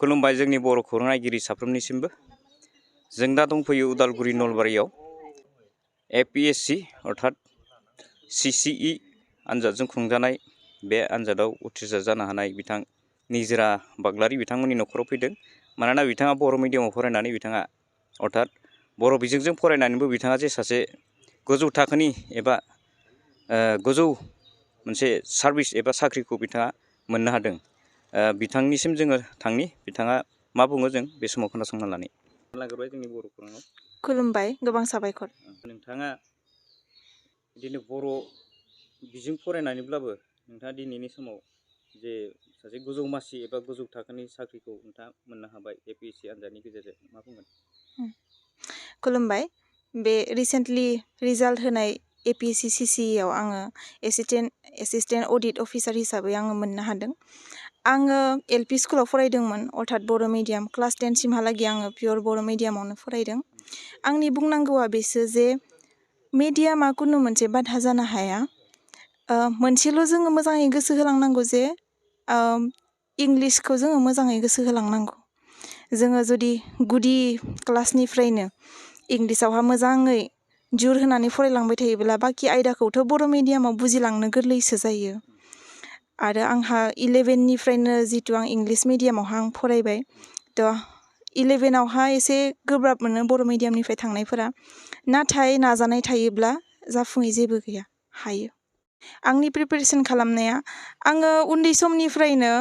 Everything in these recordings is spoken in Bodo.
खुलुमबाय जोंनि बर' खौरां नायगिरि साफ्रोमनिसिमबो। जों दा दंफैयो उदालगुरि नलबारियाव APSc अर्थात CCE आनजादजों खुंजानाय बे आनजादाव उथ्रिसार जानो हानाय बिथां निजोरा बाग्लारि बिथांमोननि न'खराव फैदों। मानोना बिथाङा बर' मिडियामाव फरायनानै बिथाङा अर्थात बर' बिजोंजों फरायनानैबो बिथाङा जे सासे गोजौ थाखोनि एबा गोजौ मोनसे सार्भिस एबा साख्रिखौ बिथाङा मोननो हादों। बिथांनिसिम जोङो थांनि बिथाङा मा बुङो जों बे समाव खोनासंना लानि। लाग्रोबाय जोंनि बर' खौराङाव। खुलुमबाय, गोबां साबायखर। नोंथाङा बिदिनो बर' बिजों फरायनानैब्लाबो नोंथाङा दिनैनि समाव जे सासे गोजौ मासि एबा गोजौ थाखोनि साख्रिखौ नोंथाङा मोननो हाबाय APSc आनजादनि गेजेरजों, मा बुंगोन? खुलुमबाय। बे रिसेन्टलि रिजाल्ट होनाय APSc CCEआव आङो एसिस्टेन्ट अडिट अफिसार हिसाबै आङो मोननो हादों। आङो LP स्कुलाव फरायदोंमोन, अर्थात बर' मिडियाम। क्लास 10 सिमहालागै आङो पियर बर' मिडियामावनो फरायदों। आंनि बुंनांगौआ बेसो जे मिडियामा कुनु मोनसे बाधा जानो हाया। मोनसेल' जोङो मोजाङै गोसो होलांनांगौ जे इंलिसखौ जोङो मोजाङै गोसो होलांनांगौ। जोङो जुदि गुदि क्लासनिफ्रायनो इंलिसावहा मोजाङै जुर होनानै फरायलांबाय थायोब्ला बाखि आयदाखौथ' बर' मिडियामाव बुजिलांनो गोरलैसो जायो। आरो आंहा 11निफ्रायनो जितु आं इंलिस मिडियामावहा आं फरायबाय, थ' 11आवहा एसे गोब्राब मोनो बर' मिडियामनिफ्राय थांनायफोरा। नाथाय नाजानाय थायोब्ला जाफुङै जेबो गैया, हायो। आंनि प्रिपेरेसन खालामनाया, आङो उन्दै समनिफ्रायनो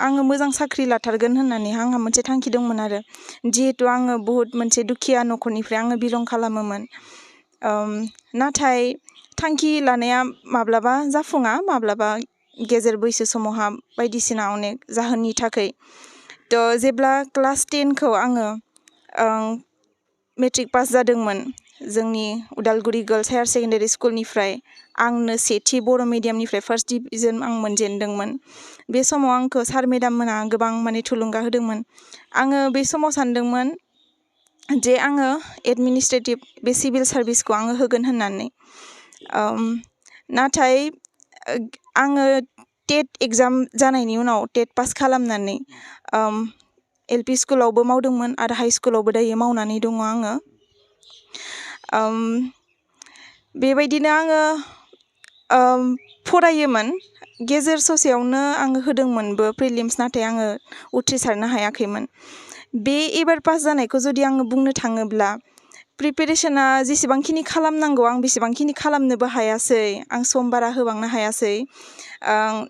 आङो मोजां साख्रि लाथारगोन होननानै आंहा मोनसे थांखि दंमोन आरो। जिहेतु आङो बुहुत मोनसे दुखिया न'खरनिफ्राय आङो बिलं खालामोमोन। नाथाय थांखि लानाया माब्लाबा जाफुङा, माब्लाबा गेजेर बैसो समावहा बायदिसिना अनेक जाहोननि थाखाय। थ' जेब्ला क्लास 10खौ आङो मेट्रिक पास जादोंमोन जोंनि उदालगुरि गार्लस हायार सेकेन्डारि स्कुलनिफ्राय, आंनो सेथि बर' मिडियामनिफ्राय फार्स्ट डिभिजन आं मोनजेनदोंमोन। बे समाव आंखौ सार मेडाम मोना गोबां माने थुलुंगा होदोंमोन। आङो बे समाव सानदोंमोन जे आङो एडमिनिस्ट्रेटिभ बे सिभिल सार्भिसखौ आङो होगोन होननानै। नाथाय आङो टेट एग्जाम जानायनि उनाव टेट पास खालामनानै LP स्कुलावबो मावदोंमोन आरो हाइ स्कुलावबो दायो मावनानै दङ आङो। बेबायदिनो आङो फरायोमोन। गेजेर ससेयावनो आङो होदोंमोनबो प्रिलिम्स, नाथाय आङो उथ्रिसारनो हायाखैमोन। बे एबार पास जानायखौ जुदि आङो बुंनो थाङोब्ला प्रिपेरेसना जेसेबांखिनि खालामनांगौ आं बेसेबांखिनि खालामनोबो हायासै, आं सम बारा होबांनो हायासै।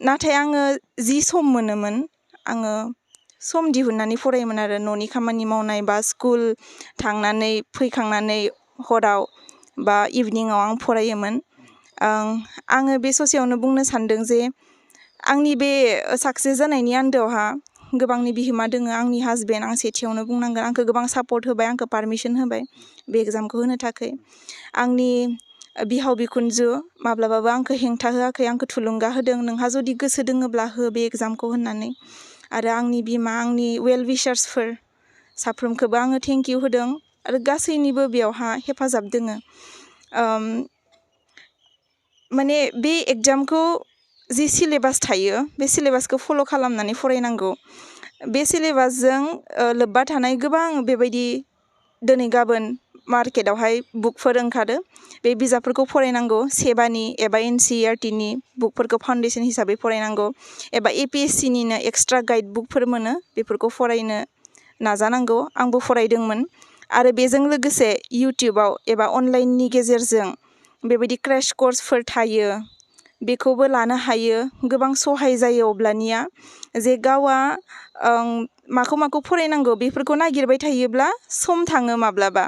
नाथाय आङो जि सम मोनोमोन आङो सम दिहुननानै फरायोमोन आरो न'नि खामानि मावनाय बा स्कुल थांनानै फैखांनानै हराव बा इभिनिङाव आं फरायोमोन। आङो बे ससेयावनो बुंनो सानदों जे आंनि बे साक्सेस जानायनि आन्दोआवहा गोबांनि बिहोमा दोङो। आंनि हासबेन्ड, आं सेथियावनो बुंनांगोन, आंखौ गोबां सापर्ट होबाय, आंखौ पारमिसन होबाय बे एग्जामखौ होनो थाखाय। आंनि बिहाव बिखुनजो माब्लाबाबो आंखौ हेंथा होआखै, आंखौ थुलुंगा होदों, नोंहा जुदि गोसो दोङोब्ला हो बे एग्जामखौ होननानै। आरो आंनि बिमा, आंनि वेल विशार्सफोर साफ्रोमखौबो आङो थेंक इउ होदों आरो गासैनिबो बेयावहा हेफाजाब दोङो। माने बे एग्जामखौ जि सिलेबास थायो बे सिलेबासखौ फल' खालामनानै फरायनांगौ। बे सिलेबासजों लोब्बा थानाय गोबां बेबायदि दिनै गाबोन मार्केटावहाय बुकफोर ओंखारो, बे बिजाबफोरखौ फरायनांगौ। सेबानि एबा NCERTनि बुकफोरखौ फाउन्डेसन हिसाबै फरायनांगौ, एबा APScनिनो एक्सट्रा गाइड बुकफोर मोनो, बेफोरखौ फरायनो नाजानांगौ। आंबो फरायदोंमोन। आरो बेजों लोगोसे इउटिउबाव एबा अनलाइननि गेजेरजों बेबायदि क्रेश कर्सफोर थायो, बेखौबो लानो हायो। गोबां सहाय जायो अब्लानिया जे गावआ माखौ माखौ फरायनांगौ बेफोरखौ नागिरबाय थायोब्ला सम थाङो माब्लाबा,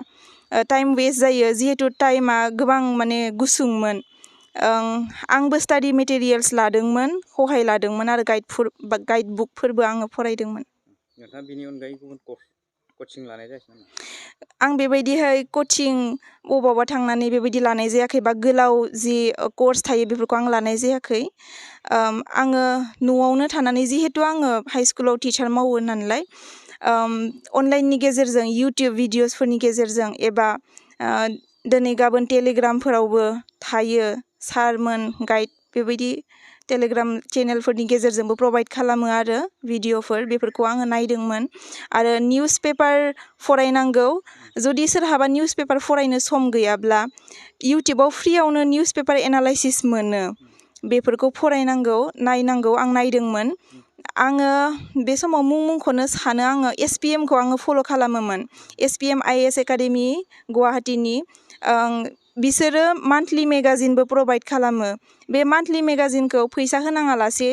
टाइम वेस्ट जायो। जिहेतु टाइमा गोबां माने गुसुंमोन। आंबो स्टाडि मेटेरियेल्स लादोंमोन, सहाय लादोंमोन आरो गाइड बुकफोरबो आङो फरायदोंमोन। नोंथाङा बिनि अनगायै गुबुन कचिं लानाय जायासै नामा? आं बेबायदिहाय कचिं बबावबा थांनानै बेबायदि लानाय जायाखै, बा गोलाव जि कर्स थायो बेफोरखौ आं लानाय जायाखै। आङो न'आवनो थानानै, जिहेतु आङो हाइ स्कुलाव टिचार मावो नालाय, अनलाइननि गेजेरजों इउटिउब भिडिअसफोरनि गेजेरजों एबा दिनै गाबोन टेलिग्रामफोरावबो थायो सारमोन गाइड, बेबायदि टेलिग्राम चेनेलफोरनि गेजेरजोंबो प्रभाइड खालामो आरो भिडिअफोर बेफोरखौ आङो नायदोंमोन आरो निउस पेपार फरायनांगौ जुदि सोरहाबा निउस पेपार फरायनो सम गैयाब्ला इउटुबाव फ्रियावनो निउस पेपार एनालाइसिस मोनो बेफोरखौ फरायनांगौ नायनांगौ आं नायदोंमोन आङो बे समाव मुंखौनो सानो आङो SPMखौ आङो फल' खालामोमोन SPM IAS एकाडेमि गुवाहाटीनि बिसोरो मान्थलि मेगाजिनबो प्रभाइड खालामो बे मान्थलि मेगाजिनखौ फैसा होनाङालासे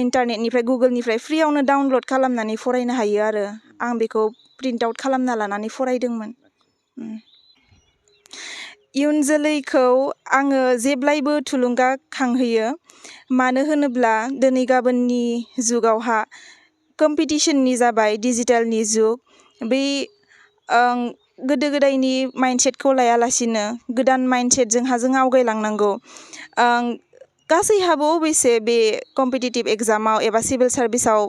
इन्टारनेटनिफ्राय गुगोलनिफ्राय फ्रियावनो डाउनलड खालामनानै फरायनो हायो आरो आं बेखौ प्रिन्ट आउट खालामना लानानै फरायदोंमोन इयुन जोलैखौ आङो जेब्लायबो थुलुंगाखांहोयो मानो होनोब्ला दिनै गाबोननि जुगावहा कम्पिटिशननि जाबाय डिजिटेलनि जुग बै गोदो गोदायनि माइन्डसेटखौ लायालासिनो गोदान माइन्डसेटजोंहा जों आवगायलांनांगौ गासैहाबो अबयसे बे कम्पिटिटिभ एग्जामाव एबा सिभिल सार्भिसाव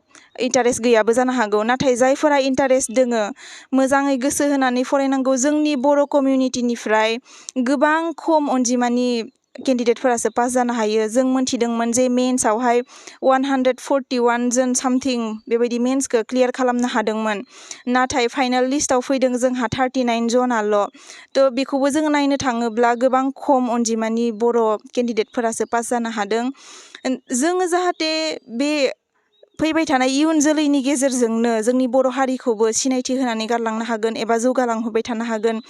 इन्टारेस्ट गैयाबो जानो हागौ नाथाय जायफोरा इन्टारेस्ट दोङो मोजाङै गोसो होनानै फरायनांगौ जोंनि बर' कमिउनिटिनिफ्राय गोबां खम अनजिमानि केन्डिडेटफोरासो पास जानो हायो जों मोनथिदोंमोन जे मेन्सआवहाय 141 जन सामथिं बेबायदि मेन्सखौ क्लियार खालामनो हादोंमोन नाथाय फाइनाल लिस्टआव फैदों जोंहा 39 जनाल' थ' बेखौबो जों नायनो थाङोब्ला गोबां खम अनजिमानि बर' केन्डिडेटफोरासो पास जानो हादों जोङो जाहाथे बे फैबाय थानाय इयुन जोलैनि गेजेरजोंनो जोंनि बर' हारिखौबो सिनायथि होनानै गारलांनो हागोन एबा जौगालांहोबाय थानो हागोन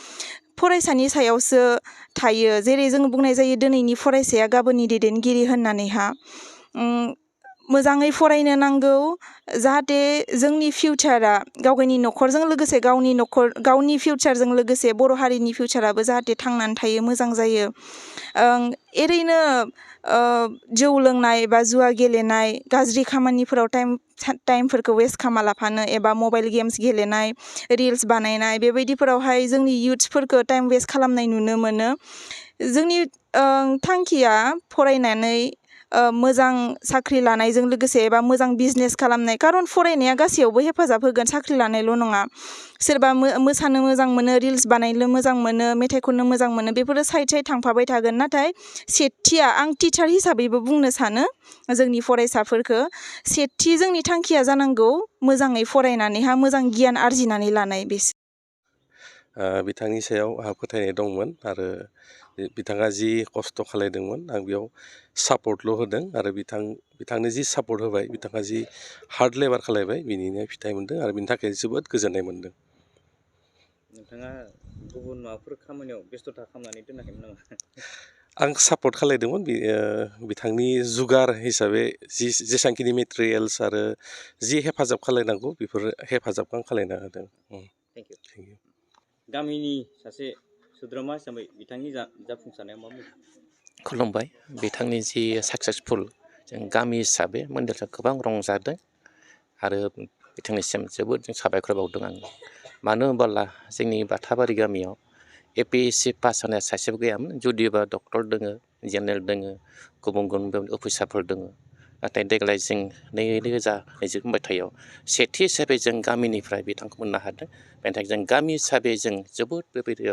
फरायसानि सायावसो थायो जेरै जों बुंनाय जायो दिनैनि फरायसाया गाबोननि दैदेनगिरि होननानैहा मोजाङै फरायनो नांगौ जाहाथे जोंनि फिउचारा गावनि न'खरजों लोगोसे गावनि फिउचारजों लोगोसे बर' हारिनि फिउचाराबो जाहाथे थांनानै थायो मोजां जायो एरैनो जौ लोंनाय बा जुवा गेलेनाय गाज्रि खामानिफोराव टाइमफोरखौ वेस्ट खालामालाफानो एबा मबाइल गेम्स गेलेनाय रिल्स बानायनाय बेबायदिफोरावहाय जोंनि युथ्सफोरखौ टाइम वेस्ट खालामनाय नुनो मोनो जोंनि थांखिया फरायनानै मोजां साख्रि लानायजों लोगोसे एबा मोजां बिजनेस खालामनाय खारन फरायनाया गासैयावबो हेफाजाब होगोन साख्रि लानायल' नङा सोरबा मोसानो मोजां मोनो रिल्स बानायनो मोजां मोनो मेथाइ खननो मोजां मोनो बेफोरो साइड थांफाबाय थागोन नाथाय सेथिया आं टिचार हिसाबैबो बुंनो सानो जोंनि फरायसाफोरखौ सेथि जोंनि थांखिया जानांगौ मोजाङै फरायनानैहा मोजां गियान आरजिनानै लानाय बेसो बिथांनि सायाव आंहा फोथायनाय दंमोन आरो बिथाङा जि खस्थ' खालायदोंमोन आं बेयाव सापर्टल' होदों आरो बिथांनो जि सापर्ट होबाय बिथाङा जि हार्ड लेबार खालायबाय बिनिनो फिथाइ मोनदों आरो बिनि थाखाय जोबोद गोजोननाय मोनदों नोंथाङा गुबुन माबाफोर खामानियाव बेस्थ'था खालामनानै दोनाखैमोन नामा आं सापर्ट खालायदोंमोन बिथांनि जुगार हिसाबै जेसांखिनि मेटेरियेल्स आरो जि हेफाजाब खालायनांगौ बेफोर हेफाजाबखौ आं खालायना होदों थेंक इउ गामिनि सासे सोद्रोमा हिसाबै बिथांनि जाफुंसारनाया मा बुंदों खुलुमबाय बिथांनि जि साक्सेसफुल जों गामि हिसाबै मन्दिरजों गोबां रंजादों आरो बिथांनिसिम जोबोद जों साबायखर बावदों आं मानो होनोब्ला जोंनि बाथाबारि गामियाव APSc पास जानाय सासेबो गैयामोन जुदिबा डक्टर दोङो जेनेरेल दोङो गुबुन गुबुन अफिसारफोर दोङो नाथाय देग्लाय जों 2020 मायथाइयाव सेथि हिसाबै जों गामिनिफ्राय बिथांखौ मोननो हादों बेनि थाखाय जों गामि हिसाबै जों जोबोद बेबायदि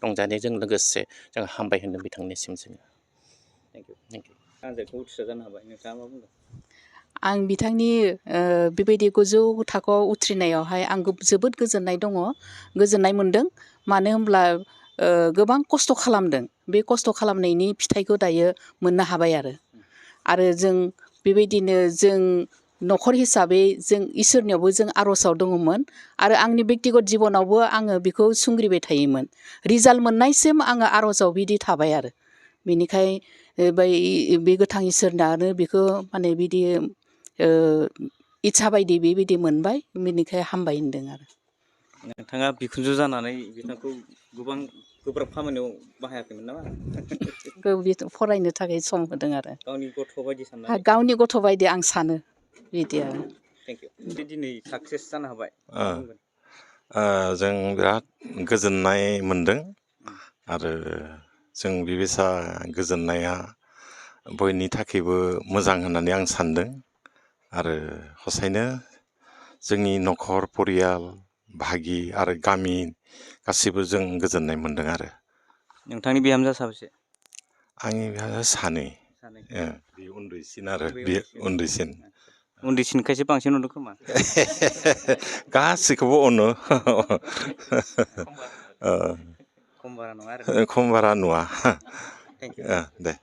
रंजानायजों लोगोसे जों हामबाय होनदों बिथांनिसिम जोङो थेंक इउ आनजादखौ उथ्रिसार जानो हाबाय नोंथाङा मा बुंदों आं बिथांनि बेबायदि गोजौ थाखोआव उथ्रिनायावहाय आं जोबोद गोजोननाय मोनदों मानो होनब्ला गोबां खस्थ' खालामदों बे खस्थ' खालामनायनि फिथाइखौ दायो मोननो हाबाय आरो जों बेबायदिनो जों न'खर हिसाबै जों इसोरनियावबो जों आर'जआव दङमोन आरो आंनि बेक्तिगत जिबनावबो आङो बेखौ सुंग्रिबाय थायोमोन रिजाल्ट मोननायसिम आङो आर'जआव बिदि थाबाय आरो बेनिखाय बे गोथां इसोरनानो बेखौ माने बिदि इस्सा बायदि बेबायदि मोनबाय बेनिखाय हामबाय होनदों आरो नोंथाङा बिखुनजो जानानै बिथांखौ गोबां गोब्राब खामानियाव बाहायाखैमोन नामा फरायनो थाखाय सम होदों आरो गावनि गथ' बायदि साननानै गावनि गथ' बायदि आं सानो बिदि आरो थेंक इउ दिनै साक्सेस जानो हाबाय जों बिराद गोजोननाय मोनदों आरो जों बेबायसा गोजोननाया बयनि थाखायबो मोजां होननानै आं सानदों आरो हसायनो जोंनि न'खर परियाल भागि आरो गामि गासिबो जों गोजोननाय मोनदों आरो नोंथांनि बिहामजोआ साबेसे आंनि बिहामजोआ सानै बे उन्दैसिन आरो बे उन्दैसिन उन्दैसिनखायसो बांसिन अनो खोमा गासैखौबो अनो खम बारा नङा आरो खम बारा नुवा थेंक इउ दे